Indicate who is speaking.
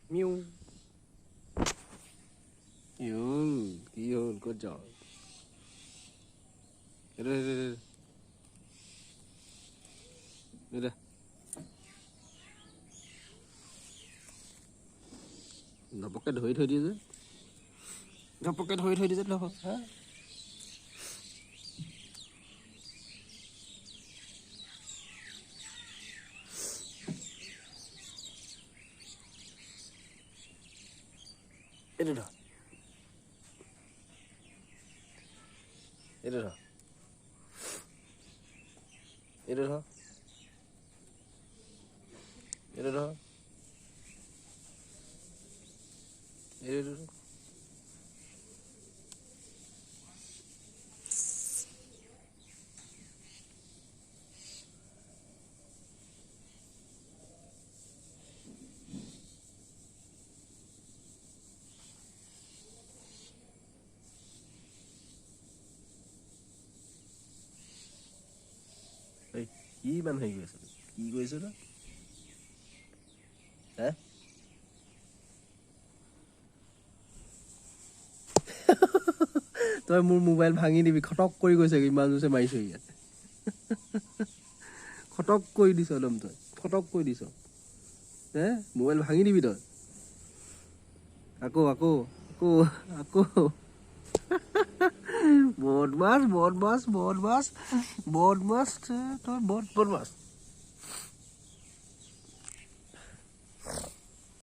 Speaker 1: Mu. কি হ'ল, কি হ'ল, ক'ত যাওঁ? এইটো এইটো এইটো ঘপককৈ ধৰি থৈ দিয়ে যে, ঘপককৈ ধৰি থৈ দিয়ে যে, হা। এইটো ধৰ, এইটো ধৰ, এইটো ধৰ, এইটো ধৰ, এইটো ধৰ। এই কি ইমান হেৰি কৰি আছ, কি কৰিছ তই? হে, তই মোৰ মোবাইল ভাঙি দিবি। খটক কৰি গৈছে, ইমান জোৰছে মাৰিছ ইয়াত, খটক কৰি দিছ একদম, তই খটক কৰি দিছ। হে, মোবাইল ভাঙি দিবি তই। আকৌ আকৌ আকৌ আকৌ, বদমাছ বদমাছ বদমাছ বদমাছ তই, বদমাছ।